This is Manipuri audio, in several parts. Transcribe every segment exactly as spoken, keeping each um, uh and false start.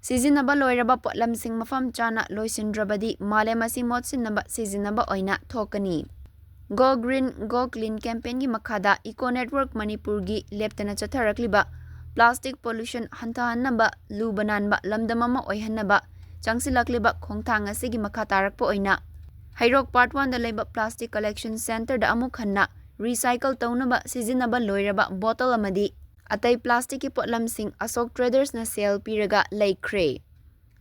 ꯁꯤꯖꯤꯟꯅꯕ ꯂꯣꯏꯔꯕ ꯄꯣꯠꯂꯝꯁꯤꯡ ꯃꯐꯝ ꯆꯥꯅ ꯂꯣꯏꯁꯤꯟꯗ꯭ꯔꯕꯗꯤ ꯃꯥꯂꯦꯝ ꯑꯁꯤ ꯃꯣꯠꯁꯤꯟꯅꯕ ꯁꯤꯖꯤꯟꯅꯕ ꯑꯣꯏꯅ ꯊꯣꯛꯀꯅꯤ꯫ Go Green, Go Clean campaignꯒꯤ ꯃꯈꯥꯗ Eco Network ꯃꯅꯤꯄꯨꯔꯒꯤ ꯂꯦꯞꯇꯅ ꯆꯠꯊꯔꯛꯂꯤꯕ plastic pollution ꯍꯟꯊꯍꯟꯅꯕ, ꯂꯨꯕ ꯅꯥꯟꯕ ꯂꯝꯗꯝ ꯑꯃ ꯑꯣꯏꯍꯟꯅꯕ ꯆꯪꯁꯤꯜꯂꯛꯂꯤꯕ ꯈꯣꯡꯊꯥꯡ ꯑꯁꯤꯒꯤ ꯃꯈꯥ ꯇꯥꯔꯛꯄ ꯑꯣꯏꯅ ꯍꯩꯔꯣꯛ Part Oneꯗ ꯂꯩꯕ plastic collection centreꯗ ꯑꯃꯨꯛ ꯍꯟꯅ recycle ꯇꯧꯅꯕ ꯁꯤꯖꯤꯟꯅꯕ ꯂꯣꯏꯔꯕ bottle ꯑꯃꯗꯤ ꯑꯇꯩ plasticꯀꯤ ꯄꯣꯠꯂꯝꯁꯤꯡ ꯑꯁꯣꯛ Tradersꯅ sale ꯄꯤꯔꯒ ꯂꯩꯈ꯭ꯔꯦ꯫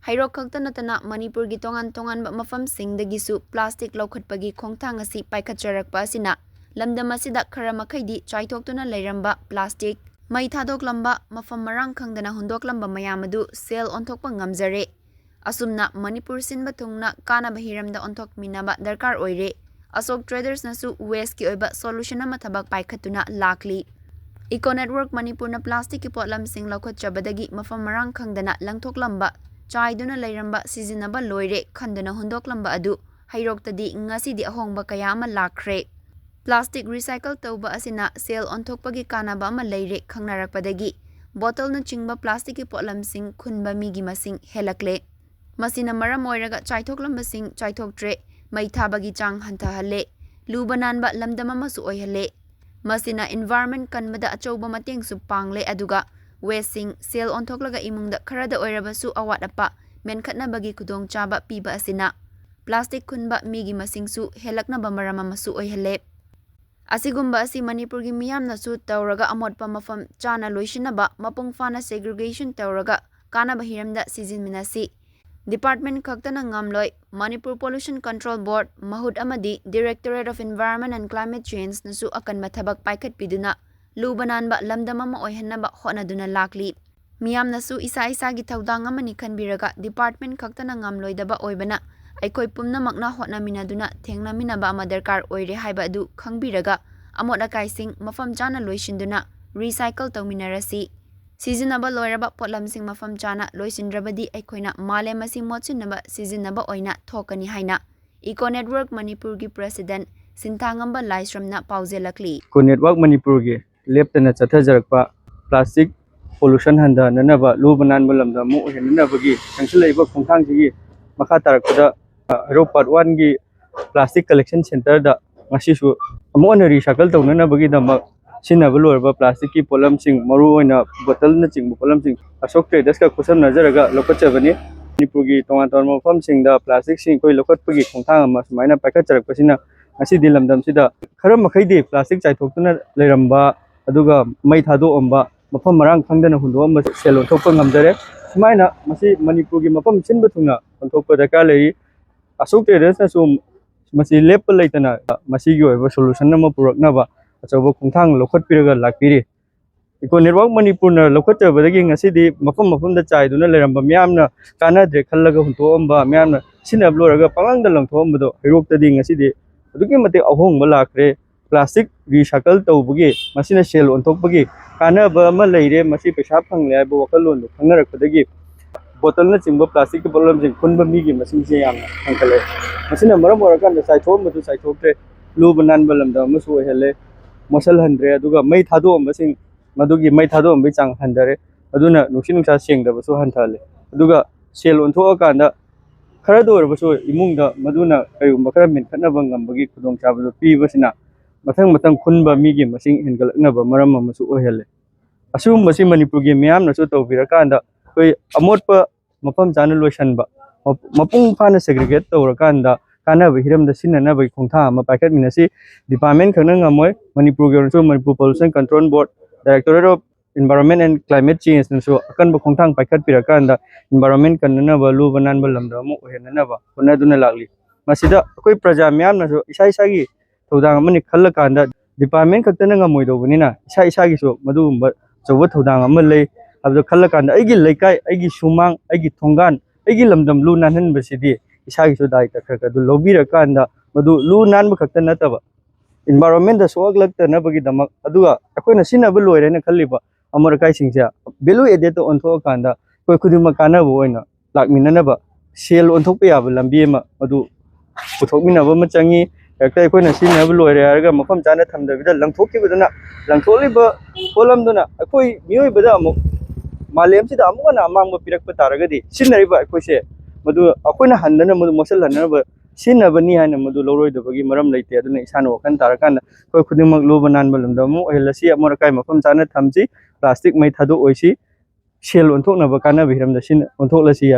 ꯍꯩꯔꯣꯛ ꯈꯛꯇ ꯅꯠꯇꯅ ꯃꯅꯤꯄꯨꯔꯒꯤ ꯇꯣꯉꯥꯟ ꯇꯣꯉꯥꯟꯕ ꯃꯐꯝꯁꯤꯡꯗꯒꯤꯁꯨ plastic ꯂꯧꯈꯠꯄꯒꯤ ꯈꯣꯡꯊꯥꯡ ꯑꯁꯤ ꯄꯥꯏꯈꯠꯆꯔꯛꯄ ꯑꯁꯤꯅ ꯂꯝꯗꯝ ꯑꯁꯤꯗ ꯈꯔ ꯃꯈꯩꯗꯤ ꯆꯥꯏꯊꯣꯛꯇꯨꯅ ꯂꯩꯔꯝꯕ plastic, ꯃꯩ ꯊꯥꯗꯣꯛꯂꯝꯕ, ꯃꯐꯝ ꯃꯔꯥꯡ ꯈꯪꯗꯅ ꯍꯨꯟꯗꯣꯛꯂꯝꯕ ꯃꯌꯥꯝ ꯑꯗꯨ sale ꯑꯣꯟꯊꯣꯛꯄ ꯉꯝꯖꯔꯦ꯫ ꯑꯁꯨꯝꯅ ꯃꯅꯤꯄꯨꯔ ꯁꯤꯟꯕ ꯊꯨꯡꯅ ꯀꯥꯟꯅꯕ ꯍꯤꯔꯝꯗ ꯑꯣꯟꯊꯣꯛꯃꯤꯟꯅꯕ ꯗꯔꯀꯥꯔ ꯑꯣꯏꯔꯦ꯫ ꯑꯁꯣꯛ Tradersꯅꯁꯨ wasteꯀꯤ ꯑꯣꯏꯕ solution ꯑꯃ ꯊꯕꯛ ꯄꯥꯏꯈꯠꯇꯨꯅ ꯂꯥꯛꯂꯤ꯫ Eco Network ꯃꯅꯤꯄꯨꯔꯅ plasticꯀꯤ ꯄꯣꯠꯂꯝꯁꯤꯡ ꯂꯧꯈꯠꯆꯕꯗꯒꯤ ꯃꯐꯝ ꯃꯔꯥꯡ ꯈꯪꯗꯅ ꯂꯪꯊꯣꯛꯂꯝꯕ, ꯆꯥꯏꯗꯨꯅ ꯂꯩꯔꯝꯕ, ꯁꯤꯖꯤꯟꯅꯕ ꯂꯣꯏꯔꯦ ꯈꯟꯗꯨꯅ ꯍꯨꯟꯗꯣꯛꯂꯝꯕ ꯑꯗꯨ ꯍꯩꯔꯣꯛꯇꯗꯤ ꯉꯁꯤꯗꯤ ꯑꯍꯣꯡꯕ ꯀꯌꯥ ꯑꯃ ꯂꯥꯛꯈ꯭ꯔꯦ꯫ Plastic recycle ꯇꯧꯕ ꯑꯁꯤꯅ sale ꯑꯣꯟꯊꯣꯛꯄꯒꯤ ꯀꯥꯟꯅꯕ ꯑꯃ ꯂꯩꯔꯦ ꯈꯪꯅꯔꯛꯄꯗꯒꯤ bottleꯅꯆꯤꯡꯕ plasticꯀꯤ ꯄꯣꯠꯂꯝꯁꯤꯡ ꯈꯨꯟꯕ ꯃꯤꯒꯤ ꯃꯁꯤꯡ ꯍꯦꯜꯂꯛꯂꯦ꯫ ꯃꯁꯤꯅ ꯃꯔꯝ ꯑꯣꯏꯔꯒ ꯆꯥꯏꯊꯣꯛꯂꯝꯕꯁꯤꯡ ꯆꯥꯏꯊꯣꯛꯇ꯭ꯔꯦ, ꯃꯩ ꯊꯥꯕꯒꯤ ꯆꯥꯡ ꯍꯟꯊꯍꯜꯂꯦ, ꯂꯨꯕ ꯅꯥꯟꯕ ꯂꯝꯗꯝ ꯑꯃꯁꯨ ꯑꯣꯏꯍꯜꯂꯦ꯫ ꯃꯁꯤꯅ environment ꯀꯟꯕꯗ ꯑꯆꯧꯕ ꯃꯇꯦꯡꯁꯨ ꯄꯥꯡꯂꯦ, ꯑꯗꯨꯒ wasteꯁꯤꯡ sale ꯑꯣꯟꯊꯣꯛꯂꯒ ꯏꯃꯨꯡꯗ ꯈꯔꯗ ꯑꯣꯏꯔꯕꯁꯨ ꯑꯋꯥꯠ ꯑꯄꯥ ꯃꯦꯟꯈꯠꯅꯕꯒꯤ ꯈꯨꯗꯣꯡꯆꯥꯕ ꯄꯤꯕ ꯑꯁꯤꯅ plastic ꯈꯨꯟꯕ ꯃꯤꯒꯤ ꯃꯁꯤꯡꯁꯨ ꯍꯦꯜꯂꯛꯅꯕ ꯃꯔꯝ ꯑꯃꯁꯨ ꯑꯣꯏꯍꯜꯂꯦ꯫ ꯑꯁꯤꯒꯨꯝꯕ ꯑꯁꯤ ꯃꯅꯤꯄꯨꯔꯒꯤ ꯃꯤꯌꯥꯝꯅꯁꯨ ꯇꯧꯔꯒ ꯑꯃꯣꯠꯄ ꯃꯐꯝ ꯆꯥꯅ ꯂꯣꯏꯁꯤꯟꯅꯕ ꯃꯄꯨꯡ ꯐꯥꯅ segregation ꯇꯧꯔꯒ ꯀꯥꯟꯅꯕ ꯍꯤꯔꯝꯗ ꯁꯤꯖꯤꯟꯃꯤꯟꯅꯁꯤ꯫ Department ꯈꯛꯇꯅ ꯉꯝꯂꯣꯏ, Manipur Pollution Control Board ꯃꯍꯨꯠ ꯑꯃꯗꯤ Directorate of Environment and Climate Changeꯅꯁꯨ ꯑꯀꯟꯕ ꯊꯕꯛ ꯄꯥꯏꯈꯠꯄꯤꯗꯨꯅ ꯂꯨꯕ ꯅꯥꯟꯕ ꯂꯝꯗꯝ ꯑꯃ ꯑꯣꯏꯍꯟꯅꯕ ꯍꯣꯠꯅꯗꯨꯅ ꯂꯥꯛꯂꯤ꯫ ꯃꯤꯌꯥꯝꯅꯁꯨ ꯏꯁꯥ ꯏꯁꯥꯒꯤ ꯊꯧꯗꯥꯡ ꯑꯃꯅꯤ ꯈꯟꯕꯤꯔꯒ department ꯈꯛꯇꯅ ꯉꯝꯂꯣꯏꯗꯕ ꯑꯣꯏꯕꯅ ꯑꯩꯈꯣꯏ ꯄꯨꯝꯅꯃꯛꯅ ꯍꯣꯠꯅꯃꯤꯟꯅꯗꯨꯅ ꯊꯦꯡꯅꯃꯤꯟꯅꯕ ꯑꯃ ꯗꯔꯀꯥꯔ ꯑꯣꯏꯔꯦ ꯍꯥꯏꯕ ꯑꯗꯨ ꯈꯪꯕꯤꯔꯒ ꯑꯃꯣꯠ ꯑꯀꯥꯏꯁꯤꯡ ꯃꯐꯝ ꯆꯥꯅ ꯂꯣꯏꯁꯤꯟꯗꯨꯅ recycle ꯇꯧꯃꯤꯟꯅꯔꯁꯤ꯫ ꯁꯤꯖꯤꯟꯅꯕ ꯂꯣꯏꯔꯕ ꯄꯣꯠꯂꯝꯁꯤꯡ ꯃꯐꯝ ꯆꯥꯅ ꯂꯣꯏꯁꯤꯟꯗ꯭ꯔꯕꯗꯤ ꯑꯩꯈꯣꯏꯅ ꯃꯥꯂꯦꯝ ꯑꯁꯤ ꯃꯣꯠꯁꯤꯟꯅꯕ ꯁꯤꯖꯤꯟꯅꯕ ꯑꯣꯏꯅ ꯊꯣꯛꯀꯅꯤ ꯍꯥꯏꯅ Eco Network ꯃꯅꯤꯄꯨꯔꯒꯤ President ꯁꯤꯟꯊꯥꯉꯝꯕ ꯂꯥꯏꯁ꯭ꯔꯝꯅ ꯄꯥꯎꯖꯦꯜꯂꯛꯂꯤ꯫ Eco Network ꯃꯅꯤꯄꯨꯔꯒꯤ ꯂꯦꯞꯇꯅ ꯆꯠꯊꯖꯔꯛꯄ plastic ꯄꯣꯂꯨꯁꯟ ꯍꯟꯊꯍꯟꯅꯅꯕ, ꯂꯨꯕ ꯅꯥꯟꯕ ꯂꯝꯗꯝ ꯑꯃ ꯑꯣꯏꯍꯟꯅꯅꯕꯒꯤ ꯆꯪꯁꯤꯜꯂꯛꯏꯕ ꯈꯣꯡꯊꯥꯡꯁꯤꯒꯤ ꯃꯈꯥ ꯇꯥꯔꯛꯄꯗ, ꯑ, ꯍꯩꯔꯣꯛ ꯄꯥꯔꯠ ꯋꯥꯟꯒꯤ ꯄ꯭ꯂꯥꯁꯇꯤꯛ ꯀꯂꯦꯛꯁꯟ ꯁꯦꯟꯇꯔꯗ ꯉꯁꯤꯁꯨ ꯑꯃꯨꯛ ꯍꯟꯅ ꯔꯤꯁꯥꯏꯀꯜ ꯇꯧꯅꯅꯕꯒꯤꯗꯃꯛ ꯁꯤꯖꯤꯟꯅꯕ ꯂꯣꯏꯔꯕ ꯄ꯭ꯂꯥꯁꯇꯤꯛꯀꯤ ꯄꯣꯠꯂꯝꯁꯤꯡ, ꯃꯔꯨꯑꯣꯏꯅ ꯕꯣꯇꯜꯅꯆꯤꯡꯕ ꯄꯣꯠꯂꯝꯁꯤꯡ ꯑꯁꯣꯛ ꯇ꯭ꯔꯦꯗꯔꯁꯀ ꯈꯨꯠꯁꯝꯅꯖꯔꯒ ꯂꯧꯈꯠꯆꯕꯅꯤ꯫ ꯃꯅꯤꯄꯨꯔꯒꯤ ꯇꯣꯉꯥꯟ ꯇꯣꯉꯥꯟꯕ ꯃꯐꯝꯁꯤꯡꯗ ꯄ꯭ꯂꯥꯁꯇꯤꯛꯁꯤꯡ ꯑꯩꯈꯣꯏ ꯂꯧꯈꯠꯄꯒꯤ ꯈꯣꯡꯊꯥꯡ ꯑꯃ ꯁꯨꯃꯥꯏꯅ ꯄꯥꯏꯈꯠꯆꯔꯛꯄꯁꯤꯅ ꯉꯁꯤꯗꯤ ꯂꯝꯗꯝꯁꯤꯗ ꯈꯔ ꯃꯈꯩꯗꯤ ꯄ꯭ꯂꯥꯁꯇꯤꯛ ꯆꯥꯏꯊꯣꯛꯇꯨꯅ ꯂꯩꯔꯝꯕ, ꯑꯗꯨꯒ ꯃꯩ ꯊꯥꯗꯣꯛꯑꯝꯕ, ꯃꯐꯝ ꯃꯔꯥꯡ ꯈꯪꯗꯅ ꯍꯨꯟꯗꯣꯛꯑꯝꯕ ꯁꯦꯜ ꯑꯣꯟꯊꯣꯛꯄ ꯉꯝꯖꯔꯦ꯫ ꯁꯨꯃꯥꯏꯅ ꯃꯁꯤ ꯃꯅꯤꯄꯨꯔꯒꯤ ꯃꯐꯝ ꯁꯤꯟꯕ ꯊꯨꯡꯅ ꯑꯣꯟꯊꯣꯛꯄ ꯗꯔꯀꯥꯔ ꯂꯩꯔꯤ꯫ ꯑꯁꯣꯛ ꯇ꯭ꯔꯦꯗꯔꯁꯅꯁꯨ ꯃꯁꯤ ꯂꯦꯞꯄ ꯂꯩꯇꯅ ꯃꯁꯤꯒꯤ ꯑꯣꯏꯕ ꯁꯣꯂꯨꯁꯟ ꯑꯃ ꯄꯨꯔꯛꯅꯕ ꯑꯆꯧꯕ ꯈꯣꯡꯊꯥꯡ ꯂꯧꯈꯠꯄꯤꯔꯒ ꯂꯥꯛꯄꯤꯔꯤ꯫ ꯏꯀꯣ ꯅꯦꯠꯋꯥꯔꯛ ꯃꯅꯤꯄꯨꯔꯅ ꯂꯧꯈꯠꯆꯕꯗꯒꯤ ꯉꯁꯤꯗꯤ ꯃꯐꯝ ꯃꯐꯝꯗ ꯆꯥꯏꯗꯨꯅ ꯂꯩꯔꯝꯕ ꯃꯤꯌꯥꯝꯅ ꯀꯥꯟꯅꯗ꯭ꯔꯦ ꯈꯜꯂꯒ ꯍꯨꯟꯗꯣꯛꯑꯝꯕ, ꯃꯤꯌꯥꯝꯅ ꯁꯤꯖꯤꯟꯅꯕ ꯂꯣꯏꯔꯒ ꯄꯪꯂꯪꯗ ꯂꯪꯊꯣꯛꯑꯝꯕꯗꯣ, ꯍꯩꯔꯣꯛꯇꯗꯤ ꯉꯁꯤꯗꯤ ꯑꯗꯨꯛꯀꯤ ꯃꯇꯤꯛ ꯑꯍꯣꯡꯕ ꯂꯥꯛꯈ꯭ꯔꯦ꯫ ꯄ꯭ꯂꯥꯁꯇꯤꯛ ꯔꯤꯁꯥꯏꯀꯜ ꯇꯧꯕꯒꯤ, ꯃꯁꯤꯅ ꯁꯦꯜ ꯑꯣꯟꯊꯣꯛꯄꯒꯤ ꯀꯥꯟꯅꯕ ꯑꯃ ꯂꯩꯔꯦ, ꯃꯁꯤ ꯄꯩꯁꯥ ꯐꯪꯂꯦ ꯍꯥꯏꯕ ꯋꯥꯈꯜꯂꯣꯟꯗꯨ ꯈꯪꯅꯔꯛꯄꯗꯒꯤ ꯕꯣꯇꯜꯅꯆꯤꯡꯕ ꯄ꯭ꯂꯥꯁꯇꯤꯛꯀꯤ ꯄꯣꯠꯂꯝꯁꯤꯡ ꯈꯨꯟꯕ ꯃꯤꯒꯤ ꯃꯁꯤꯡꯁꯦ ꯌꯥꯝꯅ ꯍꯦꯟꯒꯠꯂꯛꯑꯦ꯫ ꯃꯁꯤꯅ ꯃꯔꯝ ꯑꯣꯏꯔꯀꯥꯟꯗ ꯆꯥꯏꯊꯣꯛꯑꯝꯕꯗꯨ ꯆꯥꯏꯊꯣꯛꯇ꯭ꯔꯦ, ꯂꯨꯕ ꯅꯥꯟꯕ ꯂꯝꯗꯝ ꯑꯃꯁꯨ ꯑꯣꯏꯍꯜꯂꯦ, ꯃꯣꯠꯁꯤꯜꯍꯟꯗ꯭ꯔꯦ, ꯑꯗꯨꯒ ꯃꯩ ꯊꯥꯗꯣꯛꯑꯝꯕꯁꯤꯡ, ꯃꯗꯨꯒꯤ ꯃꯩ ꯊꯥꯗꯣꯛꯑꯝꯕꯒꯤ ꯆꯥꯡ ꯍꯟꯊꯔꯦ꯫ ꯑꯗꯨꯅ ꯅꯨꯡꯁꯤꯠ ꯅꯨꯡꯁꯥ ꯁꯦꯡꯗꯕꯁꯨ ꯍꯟꯊꯍꯜꯂꯦ꯫ ꯑꯗꯨꯒ ꯁꯦꯜ ꯑꯣꯟꯊꯣꯛꯑꯀꯥꯟꯗ ꯈꯔꯗ ꯑꯣꯏꯔꯕꯁꯨ ꯏꯃꯨꯡꯗ ꯃꯗꯨꯅ ꯀꯔꯤꯒꯨꯝꯕ ꯈꯔ ꯃꯦꯟꯈꯠꯅꯕ ꯉꯝꯕꯒꯤ ꯈꯨꯗꯣꯡꯆꯥꯕꯗꯨ ꯄꯤꯕꯁꯤꯅ ꯃꯊꯪ ꯃꯊꯪ ꯈꯨꯟꯕ ꯃꯤꯒꯤ ꯃꯁꯤꯡ ꯍꯦꯟꯒꯠꯂꯛꯅꯕ ꯃꯔꯝ ꯑꯃꯁꯨ ꯑꯣꯏꯍꯜꯂꯦ꯫ ꯑꯁꯤꯒꯨꯝꯕꯁꯤ ꯃꯅꯤꯄꯨꯔꯒꯤ ꯃꯤꯌꯥꯝꯅꯁꯨ ꯇꯧꯕꯤꯔꯀꯥꯟꯗ ꯑꯩꯈꯣꯏ ꯑꯃꯣꯠꯄ ꯃꯐꯝ ꯆꯥꯅ ꯂꯣꯏꯁꯤꯟꯕ, ꯃꯄꯨꯡ ꯐꯥꯅ ꯁꯦꯒ꯭ꯔꯤꯒꯦꯠ ꯇꯧꯔꯀꯥꯟꯗ ꯀꯥꯟꯅꯕ ꯍꯤꯔꯝꯗ ꯁꯤꯖꯤꯟꯅꯅꯕꯒꯤ ꯈꯣꯡꯊꯥꯡ ꯑꯃ ꯄꯥꯏꯈꯠꯃꯤꯟꯅꯁꯤ꯫ ꯗꯤꯄꯥꯔꯠꯃꯦꯟ ꯈꯛꯅ ꯉꯝꯃꯣꯏ꯫ ꯃꯅꯤꯄꯨꯔꯒꯤ ꯑꯣꯏꯅꯁꯨ Manipur pollution control board, directorate of environment and climate ꯆꯦꯟꯖꯅꯁꯨ ꯑꯀꯟꯕ ꯈꯣꯡꯊꯥꯡ ꯄꯥꯏꯈꯠꯄꯤꯔꯀꯥꯟꯗ ꯏꯟꯚꯥꯏꯔꯣꯟꯃꯦꯟ ꯀꯟꯅꯅꯕ, ꯂꯨꯕ ꯅꯥꯟꯕ ꯂꯝꯗꯝ ꯑꯃ ꯑꯣꯏꯍꯟꯅꯅꯕ ꯍꯣꯠꯅꯗꯨꯅ ꯂꯥꯛꯂꯤ꯫ ꯃꯁꯤꯗ ꯑꯩꯈꯣꯏ ꯄ꯭ꯔꯖꯥ ꯃꯤꯌꯥꯝꯅꯁꯨ ꯏꯁꯥ ꯏꯁꯥꯒꯤ ꯊꯧꯗꯥꯡ ꯑꯃꯅꯤ ꯈꯜꯂꯀꯥꯟꯗ, ꯗꯤꯄꯥꯔꯠꯃꯦꯟ ꯈꯛꯇꯅ ꯉꯝꯃꯣꯏꯗꯧꯕꯅꯤꯅ ꯏꯁꯥ ꯏꯁꯥꯒꯤꯁꯨ ꯃꯗꯨꯒꯨꯝꯕ ꯑꯆꯧꯕ ꯊꯧꯗꯥꯡ ꯑꯃ ꯂꯩ ꯍꯥꯏꯕꯗꯣ ꯈꯜꯂꯀꯥꯟꯗ, ꯑꯩꯒꯤ ꯂꯩꯀꯥꯏ, ꯑꯩꯒꯤ ꯁꯨꯃꯥꯡ, ꯑꯩꯒꯤ ꯊꯣꯡꯒꯥꯟ, ꯑꯩꯒꯤ ꯂꯝꯗꯝ ꯂꯨ ꯅꯥꯟꯍꯟꯕꯁꯤꯗꯤ ꯏꯁꯥꯒꯤꯁꯨ ꯗꯥꯏꯇ ꯈꯔ ꯈꯔ ꯑꯗꯨ ꯂꯧꯕꯤꯔꯀꯥꯟꯗ, ꯃꯗꯨ ꯂꯨ ꯅꯥꯟꯕ ꯈꯛꯇ ꯅꯠꯇꯕ ꯏꯟꯚꯥꯏꯔꯣꯟꯃꯦꯟꯗ ꯁꯣꯛꯍꯜꯂꯛꯇꯅꯕꯒꯤꯗꯃꯛ, ꯑꯗꯨꯒ ꯑꯩꯈꯣꯏꯅ ꯁꯤꯖꯤꯟꯅꯕ ꯂꯣꯏꯔꯦꯅ ꯈꯜꯂꯤꯕ ꯑꯃꯣꯠ ꯑꯀꯥꯏꯁꯤꯡꯁꯦ ꯚꯦꯂꯨ ꯑꯦꯗꯦꯠꯇ ꯑꯣꯟꯊꯣꯛꯑꯀꯥꯟꯗ ꯑꯩꯈꯣꯏ ꯈꯨꯗꯤꯡꯃꯛ ꯀꯥꯟꯅꯕ ꯑꯣꯏꯅ ꯂꯥꯛꯃꯤꯟꯅꯅꯕ ꯁꯦꯜ ꯑꯣꯟꯊꯣꯛꯄ ꯌꯥꯕ ꯂꯝꯕꯤ ꯑꯃ ꯃꯗꯨ ꯄꯨꯊꯣꯛꯃꯤꯟꯅꯕ ꯑꯃ ꯆꯪꯉꯤ꯫ ꯍꯦꯛꯇ ꯑꯩꯈꯣꯏꯅ ꯁꯤꯖꯤꯟꯅꯕ ꯂꯣꯏꯔꯦ ꯍꯥꯏꯔꯒ ꯃꯐꯝ ꯆꯥꯅ ꯊꯝꯗꯕꯤꯗ ꯂꯪꯊꯣꯛꯈꯤꯕꯗꯨꯅ, ꯂꯪꯊꯣꯛꯂꯤꯕ ꯄꯣꯠꯂꯝꯗꯨꯅ ꯑꯩꯈꯣꯏ ꯃꯤꯑꯣꯏꯕꯗ ꯑꯃꯨꯛ ꯃꯥꯂꯦꯝꯁꯤꯗ ꯑꯃꯨꯛ ꯍꯟꯅ ꯑꯃꯥꯡꯕ ꯄꯤꯔꯛꯄ ꯇꯥꯔꯒꯗꯤ, ꯁꯤꯖꯤꯟꯅꯔꯤꯕ ꯑꯩꯈꯣꯏꯁꯦ ꯃꯗꯨ ꯑꯩꯈꯣꯏꯅ ꯍꯟꯗꯅ ꯃꯗꯨ ꯃꯣꯠꯁꯤꯜꯍꯟꯅꯕ ꯁꯤꯖꯤꯟꯅꯕꯅꯤ ꯍꯥꯏꯅ ꯃꯗꯨ ꯂꯧꯔꯣꯏꯗꯕꯒꯤ ꯃꯔꯝ ꯂꯩꯇꯦ꯫ ꯑꯗꯨꯅ ꯏꯁꯥꯅ ꯋꯥꯈꯜ ꯇꯥꯔꯀꯥꯟꯗ ꯑꯩꯈꯣꯏ ꯈꯨꯗꯤꯡꯃꯛ ꯂꯨꯕ ꯅꯥꯟꯕ ꯂꯝꯗꯝ ꯑꯃ ꯑꯣꯏꯍꯜꯂꯁꯤ꯫ ꯑꯃꯣꯠ ꯑꯀꯥꯏ ꯃꯐꯝ ꯆꯥꯅ ꯊꯝꯁꯤ꯫ ꯄ꯭ꯂꯥꯁꯇꯤꯛ ꯃꯩ ꯊꯥꯗꯣꯛꯑꯣꯏꯁꯤ꯫ ꯁꯦꯜ ꯑꯣꯟꯊꯣꯛꯅꯕ ꯀꯥꯟꯅꯕ ꯍꯤꯔꯝꯗ ꯁꯤꯖꯤꯟꯅ-, ꯑꯣꯟꯊꯣꯛꯂꯁꯤ꯫